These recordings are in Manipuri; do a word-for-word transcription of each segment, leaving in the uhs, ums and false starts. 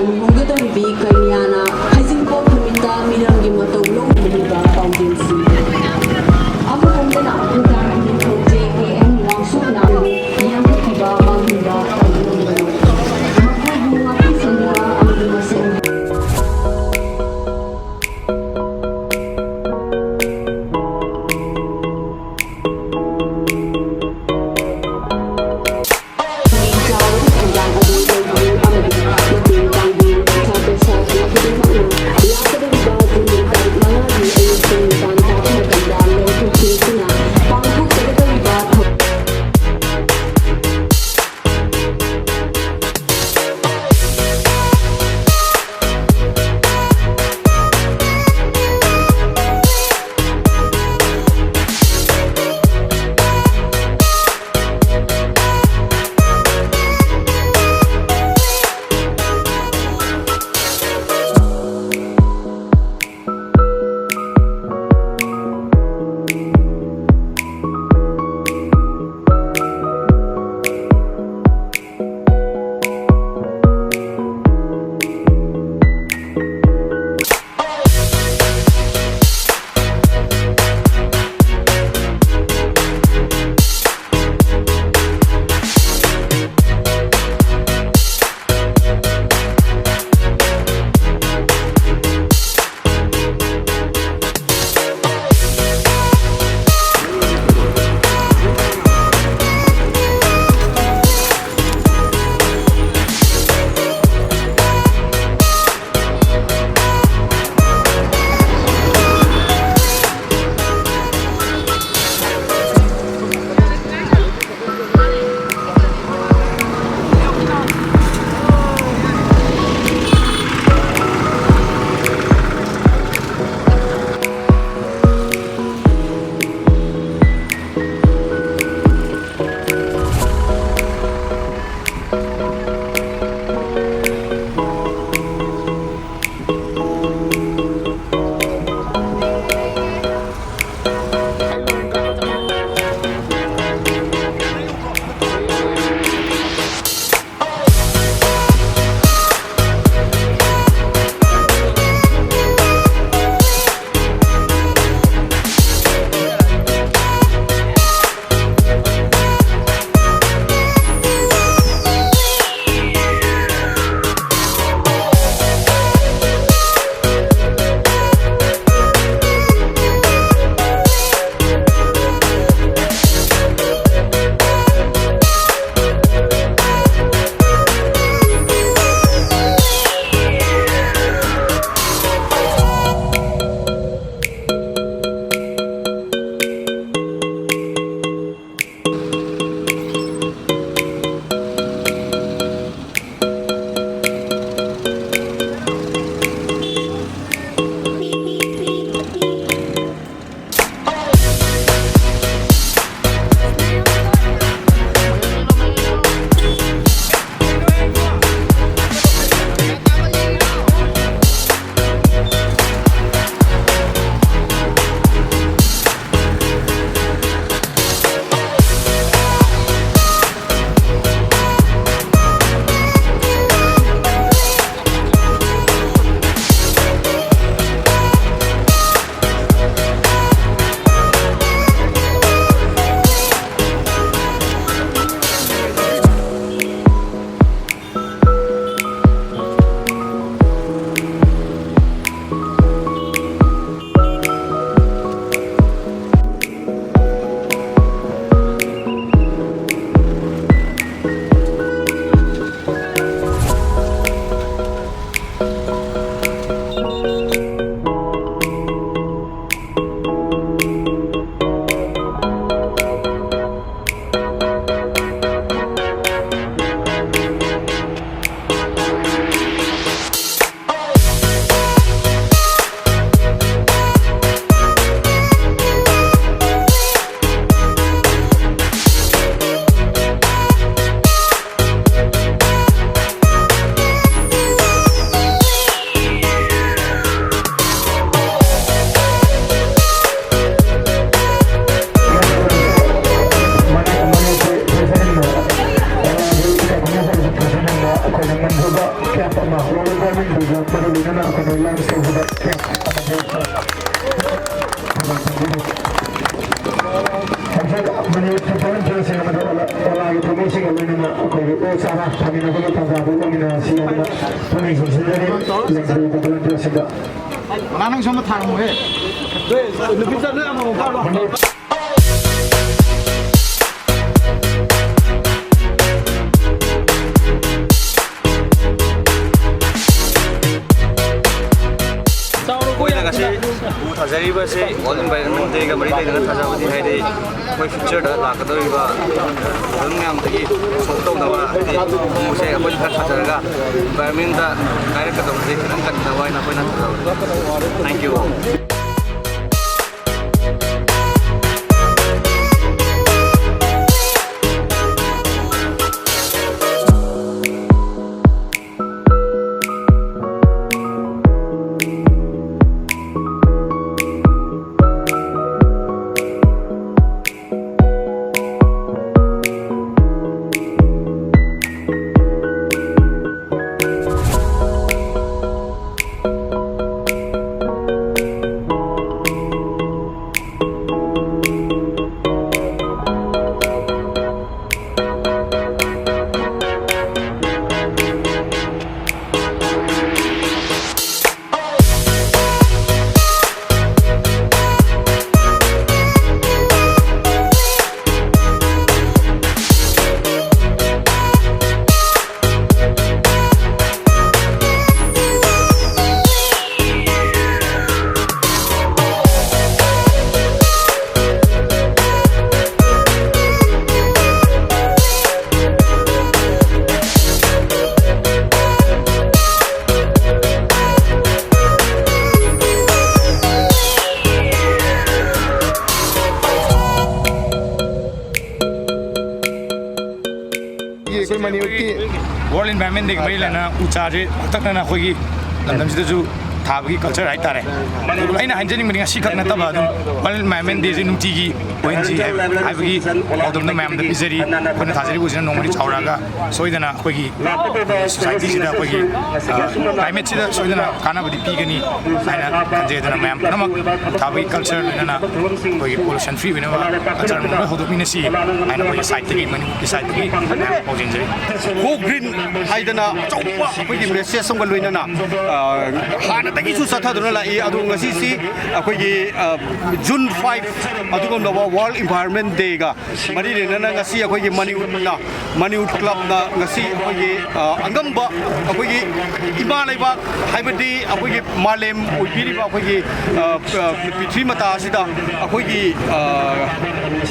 ꯂꯨꯍꯣꯡꯒꯗꯧꯔꯤꯕꯤ ꯀꯩꯅꯥꯅ ꯍꯩꯖꯤꯡꯄꯣꯠ ꯅꯨꯃꯤꯠꯇ ꯃꯤꯔꯝꯒꯤ ꯃꯇꯧ ꯂꯧꯔꯤꯕ ꯄꯥꯎꯖꯦꯜꯁꯤꯡ꯫ ꯑꯃꯔꯣꯝꯗꯅ ꯈꯨꯟꯗꯥ ꯅꯤꯡꯊꯧ ꯖꯦ ꯑꯦ ꯑꯦꯝ ꯋꯥꯡꯁꯨꯛꯅ ꯌꯥꯝꯈꯠꯈꯤꯕ ꯃꯥꯡꯍꯟꯕ ꯇꯧꯗꯨꯅ ꯃꯈꯣꯏꯕꯨ ꯉꯥꯛꯄꯤ ꯁꯦꯟꯕꯤꯕ ꯑꯃꯗꯤ ꯃꯁꯦꯟ ꯇꯧꯕ ꯀꯦꯝꯞ ꯑꯃ, ꯒ꯭ꯂꯣꯕꯜ ꯋꯥꯔꯃꯤꯡ ꯇꯧꯕ ꯃꯔꯨ ꯑꯣꯏꯅ ꯑꯩꯈꯣꯏꯅ ꯂꯥꯟꯁ ꯇꯧꯕꯗ ꯀꯦꯝꯞ ꯑꯃ ꯍꯧꯖꯤꯛ ꯃꯅꯤꯄꯨꯔ ꯚꯣꯂꯨꯟꯇꯤꯌꯔꯁꯤꯡ ꯑꯃꯗꯤ ꯑꯣꯂꯥ-, ꯑꯣꯂꯥꯒꯤ ꯊꯧꯃꯤꯁꯤꯡꯒ ꯂꯣꯏꯅꯅ ꯑꯩꯈꯣꯏꯒꯤ ꯑꯣ ꯆꯥꯔꯥ ꯊꯥꯃꯤꯟꯅꯕꯒꯤ ꯇꯥꯟꯖꯥ ꯑꯗꯨ ꯂꯧꯃꯤꯟꯅꯔꯁꯤ ꯍꯥꯏꯗꯨꯅ ꯄꯨꯛꯅꯤꯡ ꯆꯤꯡꯁꯤꯟꯖꯔꯤ ꯂꯩꯖꯔꯤꯕ ꯚꯣꯂꯨꯟꯇꯤꯌꯔꯁꯤꯡꯗ꯫ ꯑꯣꯂꯥ, ꯅꯪꯁꯨ ꯑꯃ ꯊꯥꯔꯝꯃꯣꯍꯦ꯫ ꯅꯨꯄꯤ ꯆꯠꯂ ꯑꯃꯃꯨꯛ ꯀꯥꯞꯂꯣ꯫ ꯑꯩꯈꯣꯏꯅ ꯉꯁꯤ ꯎ ꯊꯥꯖꯔꯤꯕꯁꯤ World Environment Day ꯒ ꯃꯔꯤ ꯂꯩꯅꯅ ꯊꯥꯖꯕꯅꯤ, ꯍꯥꯏꯗꯤ ꯑꯩꯈꯣꯏ ꯐ꯭ꯌꯨꯆꯔꯗ ꯂꯥꯛꯀꯗꯧꯔꯤꯕ ꯄ꯭ꯔꯣꯕ꯭ꯂꯦꯝ ꯃꯌꯥꯝꯗꯒꯤ ꯁꯣꯜꯕ ꯇꯧꯅꯕ, ꯍꯥꯏꯗꯤ ꯎꯁꯦ ꯑꯩꯈꯣꯏꯅ ꯈꯔ ꯊꯥꯖꯔꯒ ꯏꯟꯚꯥꯏꯔꯣꯟꯃꯦꯟꯗ ꯀꯥꯏꯔꯛꯀꯗꯕꯁꯦ ꯈꯤꯇꯪ ꯀꯟꯅꯕ ꯍꯥꯏꯅ ꯑꯩꯈꯣꯏꯅ ꯊꯥꯖꯕꯅꯤ꯫ Thank you all. ꯑꯩꯈꯣꯏ ꯃꯅꯤꯄꯨꯔꯒꯤ World Environment Day ꯒ ꯃꯔꯤ ꯂꯩꯅꯅ ꯎ ꯆꯥꯁꯦ ꯄꯥꯛꯇꯛꯅꯅ ꯑꯩꯈꯣꯏꯒꯤ ꯂꯝꯗꯝꯁꯤꯗꯁꯨ ꯊꯥꯕꯒꯤ ꯀꯜꯆꯔ ꯍꯥꯏꯇꯥꯔꯦ꯫ ꯑꯗꯨꯒ ꯑꯩꯅ ꯍꯥꯏꯖꯅꯤꯡꯕꯗꯤ ꯉꯁꯤ ꯈꯛ ꯅꯠꯇꯕ ꯑꯗꯨꯝ ꯋꯥꯔꯜ ꯏꯟꯚꯥꯏꯔꯣꯟꯃꯦꯟ ꯗꯦꯁꯦ ꯅꯨꯡꯇꯤꯒꯤ ꯑꯣꯏꯍꯟꯁꯤ ꯍꯥꯏꯕꯒꯤ ꯄꯥꯎꯗꯝꯗꯣ ꯃꯌꯥꯝꯗ ꯄꯤꯖꯔꯤ꯫ ꯑꯩꯈꯣꯏꯅ ꯊꯥꯖꯔꯤꯕ ꯎꯆꯤꯟꯅꯥ ꯅꯣꯡꯃꯗꯤ ꯆꯥꯎꯔꯛꯑꯒ ꯁꯣꯏꯗꯅ ꯑꯩꯈꯣꯏꯒꯤ ꯁꯣꯁꯥꯏꯇꯤꯁꯤꯗ ꯑꯩꯈꯣꯏꯒꯤ ꯀ꯭ꯂꯥꯏꯃꯦꯠꯁꯤꯗ ꯁꯣꯏꯗꯅ ꯀꯥꯟꯅꯕꯗꯤ ꯄꯤꯒꯅꯤ ꯍꯥꯏꯅ ꯈꯟꯖꯩ꯫ ꯑꯗꯨꯅ ꯃꯌꯥꯝ ꯄꯨꯝꯅꯃꯛ ꯎ ꯊꯥꯕꯒꯤ ꯀꯜꯆꯔ ꯂꯣꯏꯅꯅ ꯑꯩꯈꯣꯏꯒꯤ ꯄꯣꯂꯨꯁꯟ ꯐ꯭ꯔꯤ ꯑꯣꯏꯅꯕ ꯀꯜꯆꯔ ꯂꯣꯏ ꯍꯧꯗꯣꯛꯃꯤꯟꯅꯁꯤ ꯍꯥꯏꯅ ꯑꯩꯈꯣꯏꯒꯤ ꯁꯥꯏꯠꯇꯒꯤ, ꯃꯅꯤꯄꯨꯔꯒꯤ ꯁꯥꯏꯠꯇꯒꯤ ꯃꯌꯥꯝ ꯄꯥꯎꯖꯦꯟꯖꯔꯤ꯫ Go Green ꯍꯥꯏꯗꯅ ꯑꯆꯧꯕ ꯑꯩꯈꯣꯏꯒꯤ ꯃꯦꯁꯦꯖ ꯑꯃꯒ ꯂꯣꯏꯅꯅ, ꯑ, ꯍꯥꯟꯅꯗꯒꯤꯁꯨ ꯆꯠꯊꯗꯨꯅ ꯂꯥꯛꯏ꯫ ꯑꯗꯨ ꯉꯁꯤꯁꯤ ꯑꯩꯈꯣꯏꯒꯤ, ꯑ, ꯖꯨꯟ ꯐꯥꯏꯚ, ꯑꯗꯨꯒꯨꯝꯂꯕ ꯋꯥꯔꯜ ꯏꯟꯚꯥꯏꯔꯣꯟꯃꯦꯟ ꯗꯦꯒ ꯃꯔꯤ ꯂꯩꯅꯅ ꯉꯁꯤ ꯑꯩꯈꯣꯏꯒꯤ ꯃꯅꯤꯄꯨꯔꯅ, ꯃꯅꯤꯄꯨꯔ ꯀ꯭ꯂꯕꯅ ꯉꯁꯤ ꯑꯩꯈꯣꯏꯒꯤ, ꯑ, ꯑꯉꯝꯕ ꯑꯩꯈꯣꯏꯒꯤ ꯏꯃꯥ ꯂꯩꯕꯥꯛ, ꯍꯥꯏꯕꯗꯤ ꯑꯩꯈꯣꯏꯒꯤ ꯃꯥꯂꯦꯝ ꯑꯣꯏꯕꯤꯔꯤꯕ ꯑꯩꯈꯣꯏꯒꯤ, ꯑ, ꯑ, ꯄ꯭ꯔꯤꯊꯤꯕꯤ ꯃꯇꯥ ꯑꯁꯤꯗ ꯑꯩꯈꯣꯏꯒꯤ, ꯑ,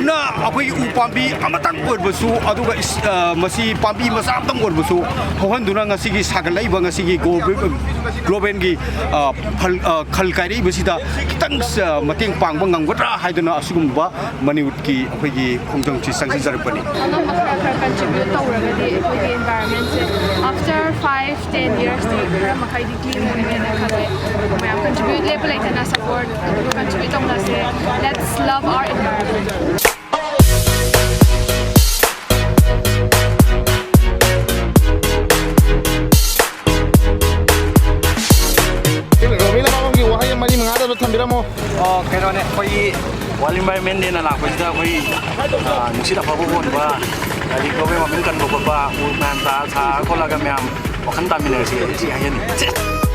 ꯎꯅꯥ, ꯑꯩꯈꯣꯏꯒꯤ ꯎ ꯄꯥꯝꯕꯤ ꯑꯃꯇꯪ ꯑꯣꯏꯔꯕꯁꯨ, ꯑꯗꯨꯒ ꯏꯁ-, ꯑ, ꯃꯁꯤ ꯄꯥꯝꯕꯤ ꯃꯆꯥ ꯑꯃꯇꯪ ꯑꯣꯏꯔꯕꯁꯨ ꯍꯧꯍꯟꯗꯨꯅ ꯉꯁꯤꯒꯤ ꯁꯥꯒꯠꯂꯛꯏꯕ ꯉꯁꯤꯒꯤ ꯒ꯭ꯂꯣꯕꯦꯜ, ꯒ꯭ꯂꯣꯕꯦꯜꯒꯤ, ꯑ, ꯐꯜ-, ꯑ, ꯈꯜ ꯀꯥꯏꯔꯛꯏꯕꯁꯤꯗ ꯈꯤꯇꯪ, ꯑ, ꯃꯇꯦꯡ ꯄꯥꯡꯕ ꯉꯝꯒꯗ꯭ꯔꯥ ꯍꯥꯏꯗꯨꯅ ꯑꯁꯤꯒꯨꯝꯕ ꯃꯅꯤꯄꯨꯔꯒꯤ ꯑꯩꯈꯣꯏꯒꯤ ꯈꯣꯡꯖꯪꯁꯤ ꯆꯪꯁꯤꯟꯖꯔꯛꯄꯅꯤ꯫ ꯑꯉꯝꯕ ꯈꯔ ꯈꯔ ꯀꯟꯇ꯭ꯔꯤꯕ꯭ꯌꯨꯠ ꯇꯧꯔꯒꯗꯤ ꯑꯩꯈꯣꯏꯒꯤ ꯏꯟꯚꯥꯏꯔꯣꯟꯃꯦꯟꯁꯦ after five ten yearsꯇꯤ ꯈꯔ ꯃꯈꯩꯗꯤ ꯀ꯭ꯂꯤꯟ ꯑꯣꯏꯒꯅꯤꯅ ꯈꯜꯂꯦ꯫ ꯃꯌꯥꯝ ꯀꯟꯇ꯭ꯔꯤꯕ꯭ꯌꯨꯠ ꯂꯦꯞꯄ ꯂꯩꯇꯅ ꯁꯞꯄꯣꯔꯠ ꯑꯗꯨꯒ ꯀꯟꯇ꯭ꯔꯤꯕ꯭ꯌꯨꯠ ꯇꯧꯅꯁꯦ꯫ Let's love our environment. Robin ꯂꯃꯥꯕꯝꯒꯤ ꯋꯥꯍꯩ ꯃꯔꯤ ꯃꯉꯥꯗ ꯑꯗꯨ ꯊꯝꯕꯤꯔꯝꯃꯣ꯫ ꯑꯣ, ꯀꯩꯅꯣꯅꯦ, ꯑꯩꯈꯣꯏꯒꯤ ꯋꯥꯔꯜ ꯏꯟꯚꯥꯏꯔꯣꯟꯃꯦꯟ ꯗꯦꯅ ꯂꯥꯛꯄꯁꯤꯗ ꯑꯩꯈꯣꯏ, ꯑ, ꯅꯨꯡꯁꯤꯠ ꯑꯐꯕ ꯍꯣꯟꯕ, ꯑꯗꯒꯤ ꯒ꯭ꯂꯣꯕꯦꯜ ꯋꯥꯔꯃꯤꯡ ꯀꯟꯕ ꯈꯣꯠꯄ, ꯎ ꯃꯌꯥꯝ ꯇꯥ-, ꯊꯥꯔ ꯈꯣꯠꯂꯒ ꯃꯌꯥꯝ ꯋꯥꯈꯜ ꯇꯥꯃꯤꯟꯅꯔꯁꯤ, ꯁꯤ ꯍꯥꯏꯖꯅꯤꯡꯉꯤ꯫